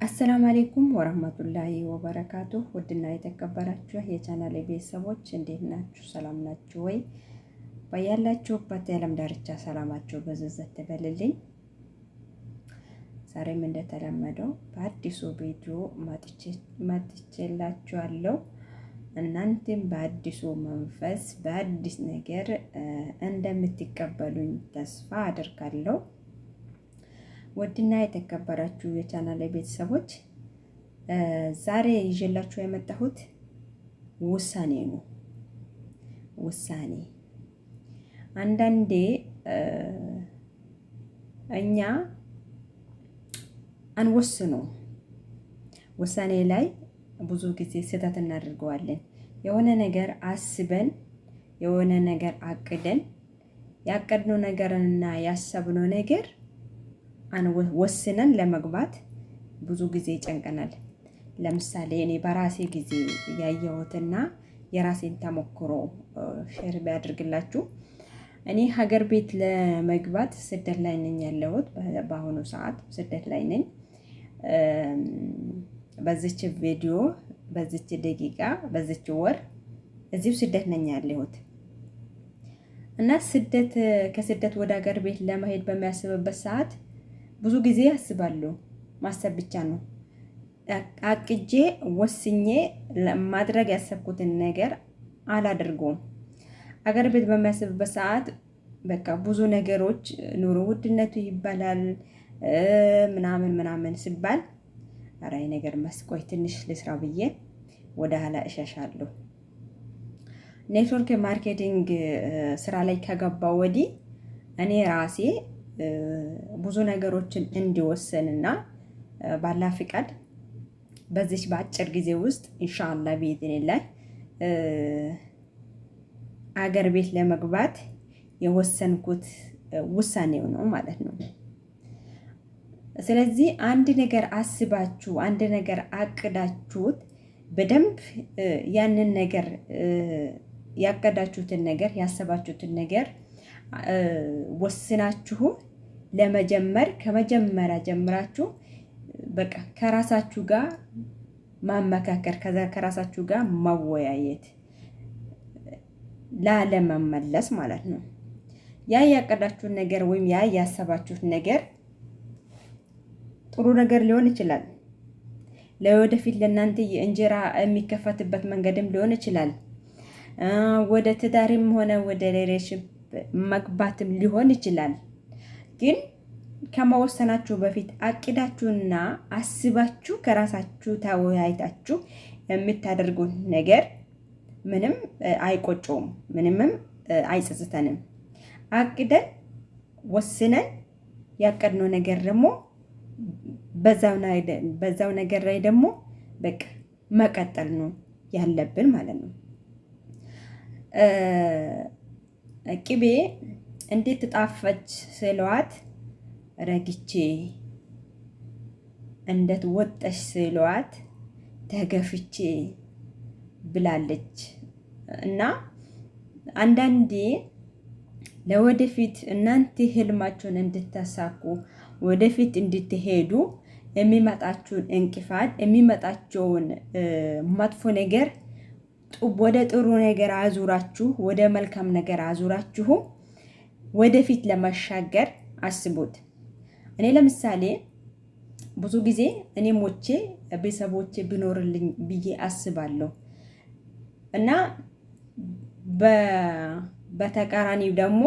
السلام عليكم ورحمة الله وبركاته። ውድና የተከበራችሁ የቻናል ቤተሰቦች እንዴት ናችሁ? ሰላም ናችሁ ወይ? በያላችሁበት የዓለም ዳርቻ ሰላማችሁ ብዝት ትበልልኝ። ዛሬም እንደተለመደው በአዲሱ ቪዲዮ መጥቼላችኋለሁ። እናንተም በአዲሱ መንፈስ በአዲስ ነገር እንደምትቀበሉኝ ተስፋ አደርጋለሁ። ውድና የተከበራችሁ የቻናል ቤተሰቦች ዛሬ ይዤላችሁ የመጣሁት ውሳኔ ነው። ውሳኔ አንዳንዴ እኛ አንወስኑ ውሳኔ ላይ ብዙ ጊዜ ስህተት እናደርገዋለን። የሆነ ነገር አስበን የሆነ ነገር አቅደን ያቀድነው ነገርንና ያሰብነው ነገር ወስነን ለመግባት ብዙ ጊዜ ይጨንቀናል። ለምሳሌ እኔ በራሴ ጊዜ ያየሁትና የራሴን ተሞክሮ share ቢያደርግላችሁ፣ እኔ ሀገር ቤት ለመግባት ስደት ላይ ነኝ ያለሁት። በአሁኑ ሰዓት ስደት ላይ ነኝ። በዚች ቪዲዮ፣ በዚች ደቂቃ፣ በዚች ወር እዚሁ ስደት ነኝ ያለሁት እና ከስደት ወደ ሀገር ቤት ለመሄድ በሚያስብበት ሰዓት ብዙ ጊዜ አስባለሁ። ማሰብ ብቻ ነው። አቅጄ ወስኜ ማድረግ ያሰብኩትን ነገር አላደርገውም። አገር ቤት በሚያስብበት ሰዓት በቃ ብዙ ነገሮች ኑሮ ውድነቱ ይባላል ምናምን ምናምን ሲባል ኧረ ይሄ ነገር መስቆይ ትንሽ ልስራ ብዬ ወደ ኋላ እሸሻለሁ። Network marketing ስራ ላይ ከገባ ወዲህ እኔ ራሴ ብዙ ነገሮችን እንዲወስንና ባላ ፍቃድ በዚች በአጭር ጊዜ ውስጥ إن شاء الله بإذن الله አገር ቤት ለመግባት የወሰንኩት ውሳኔው ነው ማለት ነው። ስለዚህ አንድ ነገር አስባችሁ፣ አንድ ነገር አቅዳችሁት በደንብ ያንን ነገር፣ ያቀዳችሁትን ነገር፣ ያሰባችሁትን ነገር ወስናችሁ ለመጀመር ከመጀመሪያ ጀምራችሁ በቃ ከራሳችሁ ጋር ማመካከር፣ ከዛ ከራሳችሁ ጋር ማወያየት ላለመመለስ ማለት ነው። ያ ያቀዳችሁን ነገር ወይም ያ ያሰባችሁት ነገር ጥሩ ነገር ሊሆን ይችላል። ለወደፊት ለእናንተ የእንጀራ የሚከፈትበት መንገድም ሊሆን ይችላል። ወደ ትዳርም ሆነ ወደ relation መግባትም ሊሆን ይችላል። ግን ከመወሰናችሁ በፊት አቅዳችሁና አስባችሁ ከራሳችሁ ተወያይታችሁ የምታደርጉት ነገር ምንም አይቆጨውም፣ ምንምም አይጸጽተንም። አቅደን ወስነን ያቀድነው ነገር ደግሞ በዛው ነገር ላይ ደግሞ በቃ መቀጠል ነው ያለብን ማለት ነው። ቅቤ እንዴት ትጣፈች ስሏት ረግቼ፣ እንዴት ወጠሽ ስሏት ተገፍቼ ብላለች። እና አንዳንዴ ለወደፊት እናንተ ህልማችሁን እንድታሳኩ፣ ወደፊት እንድትሄዱ የሚመጣችሁን እንቅፋት፣ የሚመጣቸውን መጥፎ ነገር ወደ ጥሩ ነገር አዙራችሁ፣ ወደ መልካም ነገር አዙራችሁ ወደፊት ለመሻገር አስቡት። እኔ ለምሳሌ ብዙ ጊዜ እኔ ሞቼ ቤተሰቦቼ ቢኖርልኝ ብዬ አስባለሁ እና በተቃራኒው ደግሞ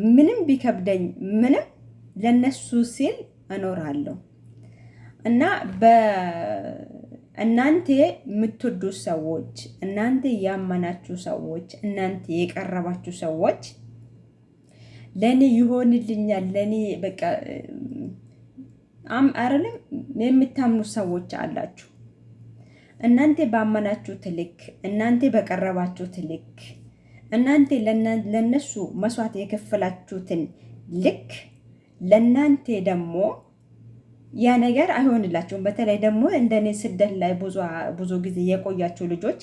ምንም ቢከብደኝ ምንም ለነሱ ሲል እኖራለሁ። እና እናንተ የምትወዱ ሰዎች፣ እናንተ ያመናችሁ ሰዎች፣ እናንተ የቀረባችሁ ሰዎች ለእኔ ይሆንልኛል፣ ለእኔ በቃ አይደለም የምታምኑ ሰዎች አላችሁ። እናንተ ባመናችሁት ልክ፣ እናንተ በቀረባችሁት ልክ፣ እናንተ ለነሱ መስዋዕት የከፈላችሁትን ልክ ለእናንተ ደግሞ ያ ነገር አይሆንላችሁም። በተለይ ደግሞ እንደኔ ስደት ላይ ብዙ ጊዜ የቆያችሁ ልጆች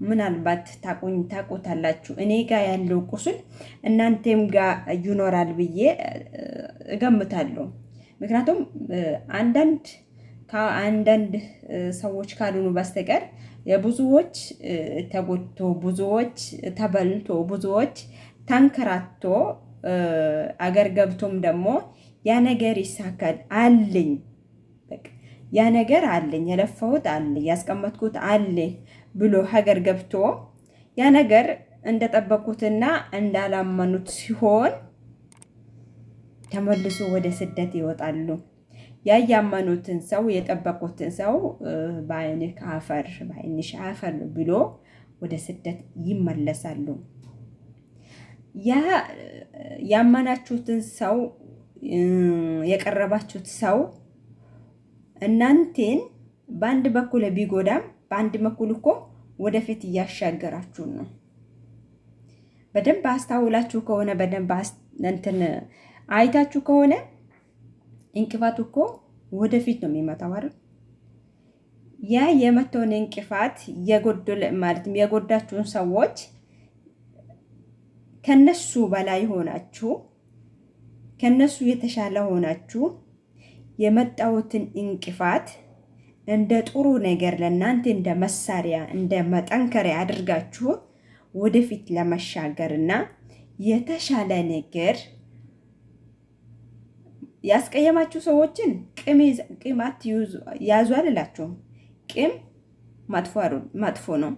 ምናልባት ታቁኝ ታቁታላችሁ። እኔ ጋር ያለው ቁስል እናንተም ጋር ይኖራል ብዬ እገምታለሁ። ምክንያቱም አንዳንድ ከአንዳንድ ሰዎች ካልሆኑ በስተቀር የብዙዎች ተጎድቶ፣ ብዙዎች ተበልቶ፣ ብዙዎች ተንከራቶ አገር ገብቶም ደግሞ ያ ነገር ይሳካል አለኝ፣ ያ ነገር አለኝ፣ የለፋሁት አለኝ፣ ያስቀመጥኩት አለኝ ብሎ ሀገር ገብቶ ያ ነገር እንደጠበቁትና እንዳላመኑት ሲሆን ተመልሶ ወደ ስደት ይወጣሉ። ያ ያመኑትን ሰው፣ የጠበቁትን ሰው በአይንህ አፈር በአይንሽ አፈር ብሎ ወደ ስደት ይመለሳሉ። ያ ያመናችሁትን ሰው፣ የቀረባችሁት ሰው እናንተን በአንድ በኩል ቢጎዳም በአንድ በኩል እኮ ወደፊት እያሻገራችሁ ነው። በደንብ አስታውላችሁ ከሆነ፣ በደንብ እንትን አይታችሁ ከሆነ እንቅፋቱ እኮ ወደፊት ነው የሚመጣው አይደል? ያ የመተውን እንቅፋት የጎደለ ማለትም የጎዳችሁን ሰዎች ከነሱ በላይ ሆናችሁ፣ ከነሱ የተሻለ ሆናችሁ የመጣሁትን እንቅፋት እንደ ጥሩ ነገር ለእናንተ እንደ መሳሪያ፣ እንደ መጠንከሪያ አድርጋችሁ ወደፊት ለመሻገርና የተሻለ ነገር ያስቀየማችሁ ሰዎችን ቂም ያዙ አልላችሁም። ቂም መጥፎ ነው።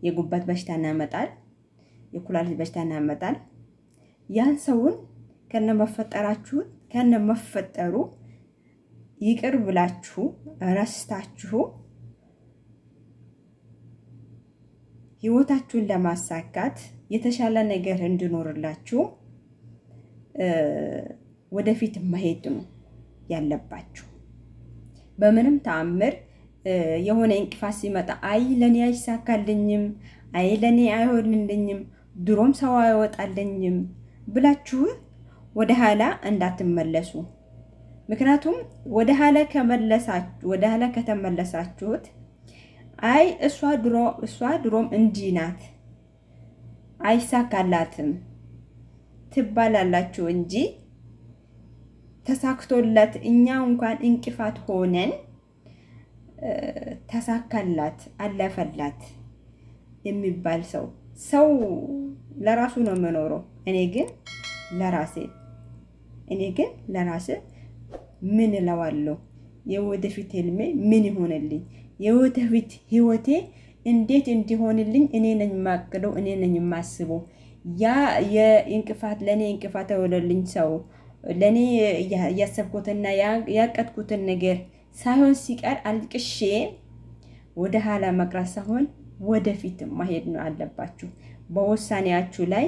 የጉበት በሽታን ያመጣል። የኩላሊት በሽታን ያመጣል። ያን ሰውን ከነመፈጠራችሁ ከነመፈጠሩ ይቅር ብላችሁ ረስታችሁ ህይወታችሁን ለማሳካት የተሻለ ነገር እንዲኖርላችሁ ወደፊት መሄድ ነው ያለባችሁ። በምንም ተአምር የሆነ እንቅፋት ሲመጣ አይ ለኔ አይሳካልኝም፣ አይ ለኔ አይሆንልኝም፣ ድሮም ሰው አይወጣልኝም ብላችሁ ወደ ኋላ እንዳትመለሱ። ምክንያቱም ወደ ኋላ ከመለሳችሁ፣ ወደ ኋላ ከተመለሳችሁት አይ እሷ ድሮም እንዲህ ናት፣ አይሳካላትም ትባላላችሁ እንጂ ተሳክቶለት እኛ እንኳን እንቅፋት ሆነን ተሳካላት አለፈላት የሚባል ሰው ለራሱ ነው የምኖረው። እኔ ግን ለራሴ ምን እለዋለሁ? የወደፊት ህልሜ ምን ይሆንልኝ? የወደፊት ህይወቴ እንዴት እንዲሆንልኝ እኔ ነኝ የማቅደው፣ እኔ ነኝ የማስበው። ያ የእንቅፋት ለእኔ እንቅፋት የሆነልኝ ሰው ለእኔ ያሰብኩትና ያቀድኩትን ነገር ሳይሆን ሲቀር አልቅሼ ወደ ኋላ መቅረት ሳይሆን ወደፊት መሄድ ነው አለባችሁ። በውሳኔያችሁ ላይ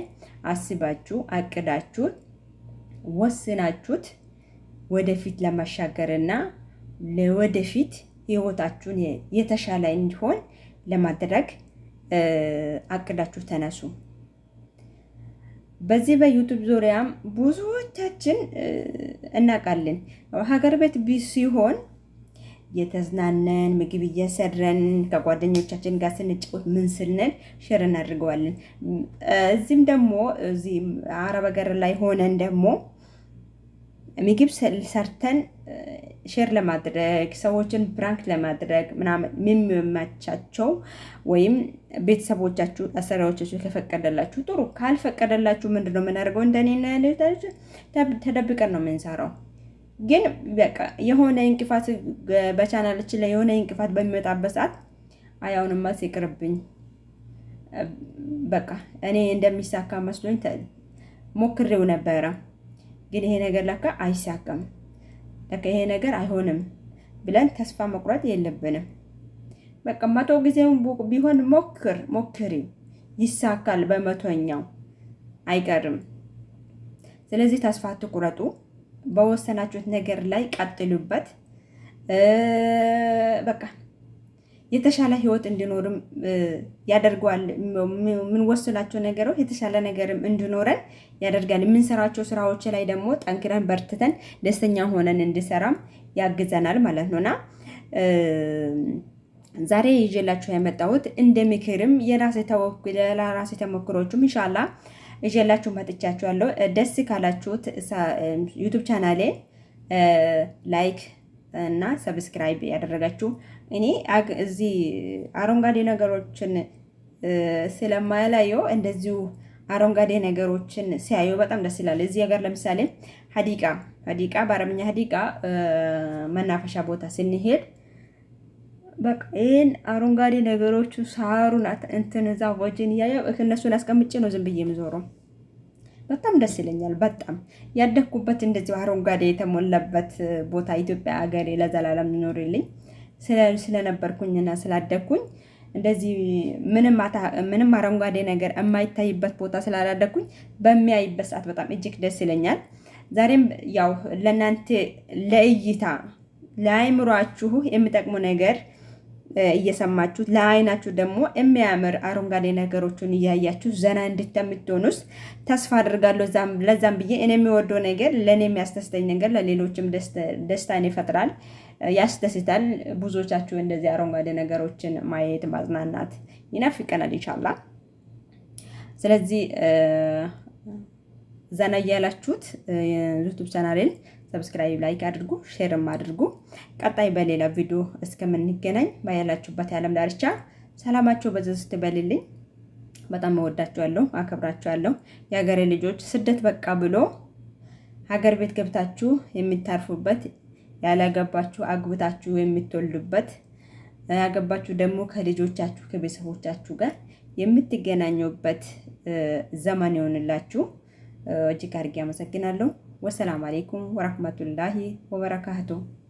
አስባችሁ፣ አቅዳችሁ፣ ወስናችሁት ወደፊት ለመሻገርና ለወደፊት ህይወታችሁን የተሻለ እንዲሆን ለማድረግ አቅዳችሁ ተነሱ። በዚህ በ YouTube ዙሪያም ብዙዎቻችን እናውቃለን። ሀገር ቤት ሲሆን የተዝናነን ምግብ እየሰረን ከጓደኞቻችን ጋር ስንጫወት ምን ስንል share እናድርገዋለን። እዚህም ደግሞ እዚህ አረብ ሀገር ላይ ሆነን ደግሞ ምግብ ሰርተን share ለማድረግ፣ ሰዎችን prank ለማድረግ ምናምን የሚመቻቸው ወይም ቤተሰቦቻችሁ አሰሪዎቻችሁ ከፈቀደላችሁ ጥሩ፣ ካልፈቀደላችሁ ምንድን ነው የምናደርገው? እንደኔ ተደብቀን ነው የምንሰራው። ግን በቃ የሆነ እንቅፋት በቻናላችን ላይ የሆነ እንቅፋት በሚመጣበት ሰዓት አያውንማ ይቅርብኝ፣ በቃ እኔ እንደሚሳካ መስሎኝ ሞክሬው ነበረ፣ ግን ይሄ ነገር ለካ አይሳካም፣ ለካ ይሄ ነገር አይሆንም ብለን ተስፋ መቁረጥ የለብንም። በቃ 100 ጊዜም ቢሆን ሞክር፣ ሞክሪ፣ ይሳካል። በመቶኛው አይቀርም። ስለዚህ ተስፋ አትቁረጡ። በወሰናችሁት ነገር ላይ ቀጥሉበት። በቃ የተሻለ ህይወት እንዲኖርም ያደርገዋል። የምንወስናቸው ነገሮች የተሻለ ነገርም እንዲኖረን ያደርጋል። የምንሰራቸው ስራዎች ላይ ደግሞ ጠንክረን በርትተን ደስተኛ ሆነን እንድሰራም ያግዘናል ማለት ነውና ዛሬ ይዤላችሁ የመጣሁት እንደ ምክርም የራሴ ተሞክሮቹም ኢንሻአላ ይዤላችሁ መጥቻችኋለሁ። ደስ ካላችሁት YouTube ቻናሌ Like እና subscribe ያደረጋችሁ፣ እኔ እዚህ አረንጓዴ ነገሮችን ስለማላየው እንደዚሁ አረንጓዴ ነገሮችን ሲያዩ በጣም ደስ ይላል። እዚህ ሀገር ለምሳሌ حديقة حديقة፣ በአረብኛ حديقة፣ መናፈሻ ቦታ ስንሄድ በቃ ይህን አረንጓዴ ነገሮቹ፣ ሳሩን፣ እንትን ዛፎችን እያየሁ እነሱን አስቀምጬ ነው ዝም ብዬ የምዞረው። በጣም ደስ ይለኛል። በጣም ያደግኩበት እንደዚሁ አረንጓዴ የተሞላበት ቦታ ኢትዮጵያ ሀገሬ ለዘላለም ይኖርልኝ ስለነበርኩኝና ስላደግኩኝ፣ እንደዚህ ምንም አረንጓዴ ነገር የማይታይበት ቦታ ስላላደግኩኝ በሚያይበት ሰዓት በጣም እጅግ ደስ ይለኛል። ዛሬም ያው ለእናንተ ለእይታ ለአይምሯችሁ የሚጠቅሙ ነገር እየሰማችሁ፣ ለአይናችሁ ደግሞ የሚያምር አረንጓዴ ነገሮችን እያያችሁ ዘና እንድትሆኑስ ተስፋ አድርጋለሁ። ለዛም ብዬ እኔ የሚወደው ነገር፣ ለእኔ የሚያስደስተኝ ነገር ለሌሎችም ደስታን ይፈጥራል፣ ያስደስታል። ብዙዎቻችሁ እንደዚህ አረንጓዴ ነገሮችን ማየት ማዝናናት ይናፍቀናል ኢንሻላህ። ስለዚህ ዘና እያላችሁት YouTube ቻናሌን subscribe፣ like አድርጉ፣ share ም አድርጉ። ቀጣይ በሌላ ቪዲዮ እስከምንገናኝ ባያላችሁበት የዓለም ዳርቻ ሰላማችሁ ብዝት ይበልልኝ። በጣም እወዳችኋለሁ፣ አከብራችኋለሁ። የሀገሬ ልጆች፣ ስደት በቃ ብሎ ሀገር ቤት ገብታችሁ የምታርፉበት፣ ያላገባችሁ አግብታችሁ የምትወልዱበት፣ ያገባችሁ ደግሞ ከልጆቻችሁ ከቤተሰቦቻችሁ ጋር የምትገናኙበት ዘመን ይሆንላችሁ። እጅግ አድርጌ አመሰግናለሁ። والسلام عليكم ورحمة الله وبركاته።